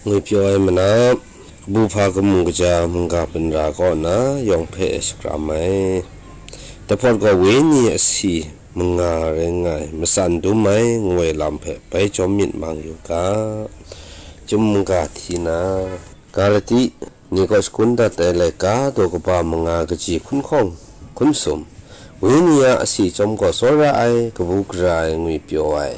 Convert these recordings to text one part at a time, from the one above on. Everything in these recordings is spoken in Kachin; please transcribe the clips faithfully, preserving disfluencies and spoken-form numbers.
Ngwi pyaw ai manam, kabu hpa kamu kaja mungga binra kaw na yawng hpe shakram ai. Dahpawt gaw wenyi asi manga rai nga ai, matsan dum ai ngu ai lam hpe bai jawm myit mang yu ga. Chyum mungga hti na, Galati ni kaw shakun dat ai laika daw kaba manga kaji hkun hkawng hkun sum, wenyi a asi chyawm gaw tsawra ai, kabu gara ai, ngwi pyaw ai,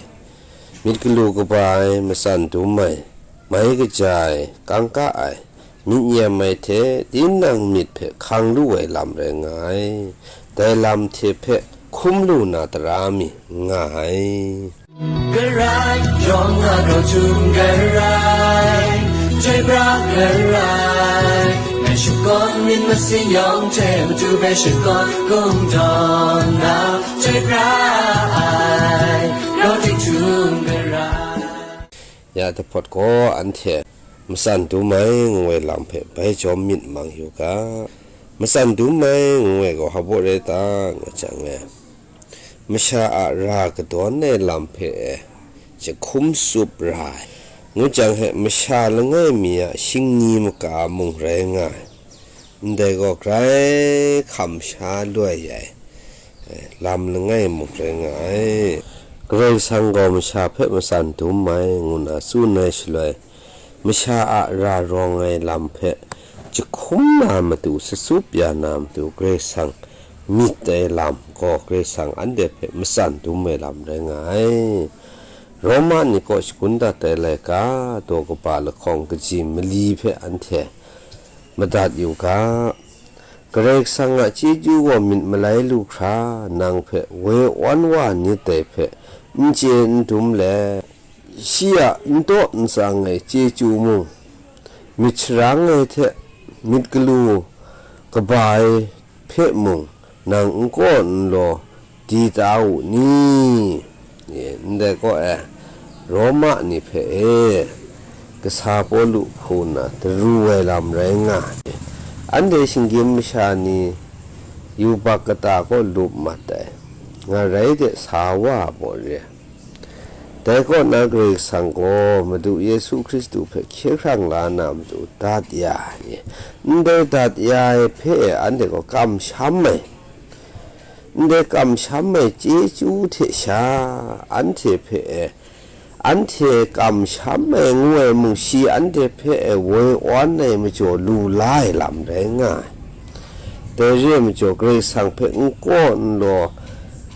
myit galu kaba ai, matsan dum ai, mai kaja ai, kangka ai, myit nyem ai hte tinang myit hpe hkang lu ai lam rai nga ai. Dai lam hte hpe hkum lu na tara mi n nga ai. Karai, yawng a grau htum karai, chyoi pra karai, ngai shakawn myit masin yawng hte matu hpe shakawn kungdawn na, chyoi pra ai, grau htum karai. Ya dahpawt gaw anhte matsan dum ai ngu ai lam hpe bai jawm myit mang yu ga. Matsan dum ai ngu ai gaw hpa baw rai ta nga jang e, masha a ra kadawn ai lam hpe e jahkum tsup ra ai, ngu jang he masha langai mi a shingni maka mung rai nga ai. Ndai gaw grai hkam sha loi ai, eh, lam langai mung rai nga ai. Karai Kasang gaw masha hpe matsan dum ai, ngu nna tsun ai shaloi, masha a ra rawng ai lam hpe jahkum na matu, shatsup ya na matu, Karai Kasang myit ai lam gaw Karai Kasang anhte hpe matsan dum ai lam rai nga ai. Roma ni kaw shakun dat ai laika daw kaba lahkawng kaji mali hpe anhte madat yu ga. Karai Kasang a chyeju gaw myit malai lu hkra, nang hpe woi awn wa nit dai hpe n chye n dum let, shi a n taw n tsang ai chyeju mung, myit sharang ai hte myit galu kaba ai hpe mung, nang n kaw n law di ta u ni? E, ndai kaw e, Roma ni hpe e, kasa Pawlu hku nna daru ai lam rai nga ai. Anhte shinggyim masha ni yubak kata kaw lup mat ai, nga rai de sa wa ai baw re. Dai kaw na Karai Kasang gaw Madu Yesu Hkristu hpe hkye hkrang la na matu dat ya ai. Ndai dat ya ai hpe anhte gaw kamsham ai. Ndai kamsham ai chyeju hte sha, anhte hpe e, anhte kamsham ai ngu ai mung, shi anhte hpe e woi awn ai majaw lu la ai lam rai nga ai. Dai re ai majaw, Karai Kasang hpe n kaw n law,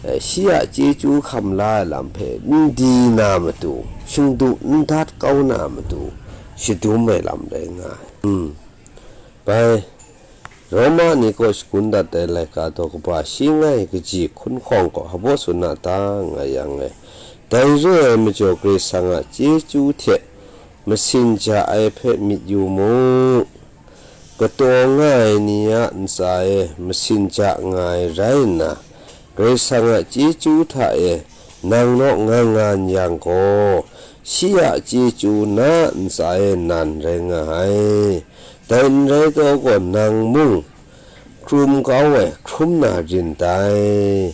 eh, shi a chyeju hkam la ai lam hpe n di na matu, shingdu n dat kau na matu, shadum ai lam rai nga ai. Hmm. Bai, Roma ni kaw shakun dat ai laika daw kaba shi ngai kaji hkun hkawng gaw hpa baw tsun na ta nga yang e, dai re ai majaw, Karai Kasang a chyeju hte masin ja ai hpe myit yu mu. Kataw nga ai ni a ntsa e masin ja nga ai rai nna, Karai Kasang a chyeju hta e nang naw nga nga n yang gaw, shi a chyeju na a ntsa e nan rai nga ai. Dai n rai taw gaw, nang mung hkrum kau ai, hkrum na rin dai.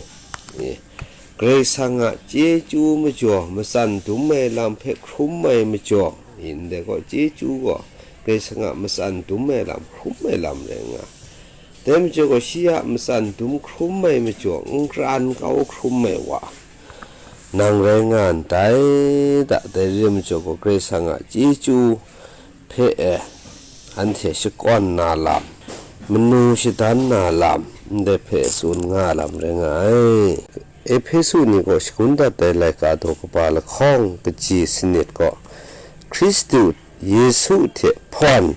E, Karai Kasang a chyeju majaw, matsan dum ai lam hpe hkrum ai majaw, ndai gaw chyeju gaw Karai Kasang a matsan dum ai lam hkrum ai lam rai nga. Dai majaw gaw, shi a matsan dum hkrum ai majaw, n kran kau hkrum ai wa, nang rai nga ndai da. Dai re ai majaw gaw, Karai Kasang a chyeju hpe e, anhte shakawn na lam, manu shadan na lam, ndai hpe tsun nga lam rai nga ai. Ehpesu ni kaw shakun dat ai laika daw kaba lahkawng kaji sanit gaw, Hkristu Yesu hte hpawn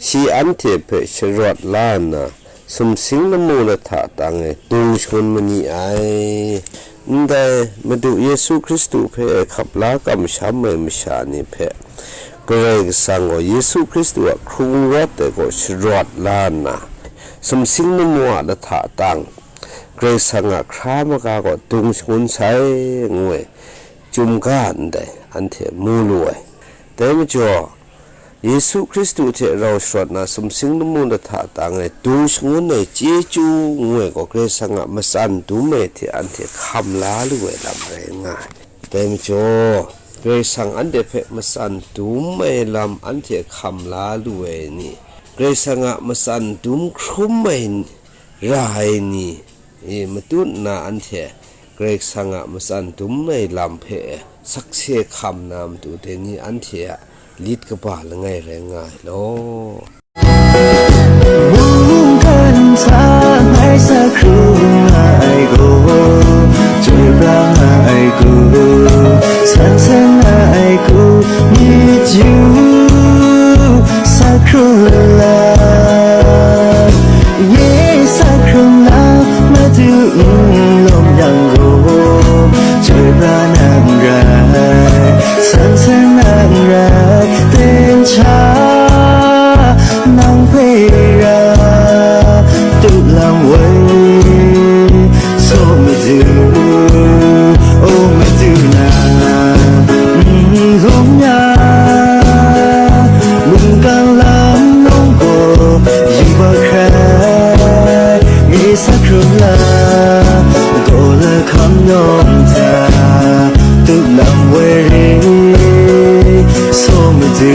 shi anhte hpe sharawt la nna, sumsing lamu lahta tang e dung shangun ma ni ai. Ndai Madu Yesu Hkristu hpe hkap la kamsham ai masha ni hpe Karai Kasang gaw Yesu Hkristu a hkrung rawt ai gaw sharawt la nna, sumsing lamu a lahta tang, Karai Kasang a hkra maga gaw dung shangun sai, ngu ai, chyum ga ndai anhte mu lu ai. Dai majaw, Yesu Hkristu hte rau sharawt na sumsing lamu lahta tang e dung shangun ai chyeju ngu ai gaw, Karai Kasang a matsan dum ai hte anhte hkam la lu ai lam rai nga ai. Dai majaw, Karai Kasang anhte hpe matsan dum ai lam anhte hkam la lu ai ni, Karai Kasang a matsan dum hkrum ai ra ai ni, e, matut nna anhte Karai Kasang a matsan dum ai lam hpe sakse hkam na matu dai ni anhte a lit kaba langai rai nga ai law. Mungkan sa ngai sa hkrum nga ai gaw, chyoi pra nga ai gaw, san san nga ai gaw, myit yu sa hkrum la, nye sa hkrum la, madu n lawm yang gaw, chyoi pra nang rai, san san nang rai, ten cha nang hpe ra, tu lam woi, so madu, o madu na, n lawm ya, mungkan lam nang gaw, yu ba hkrai, nye sa hkrum la, gaw la hkam nawng hta, tu lam woi re, so madu,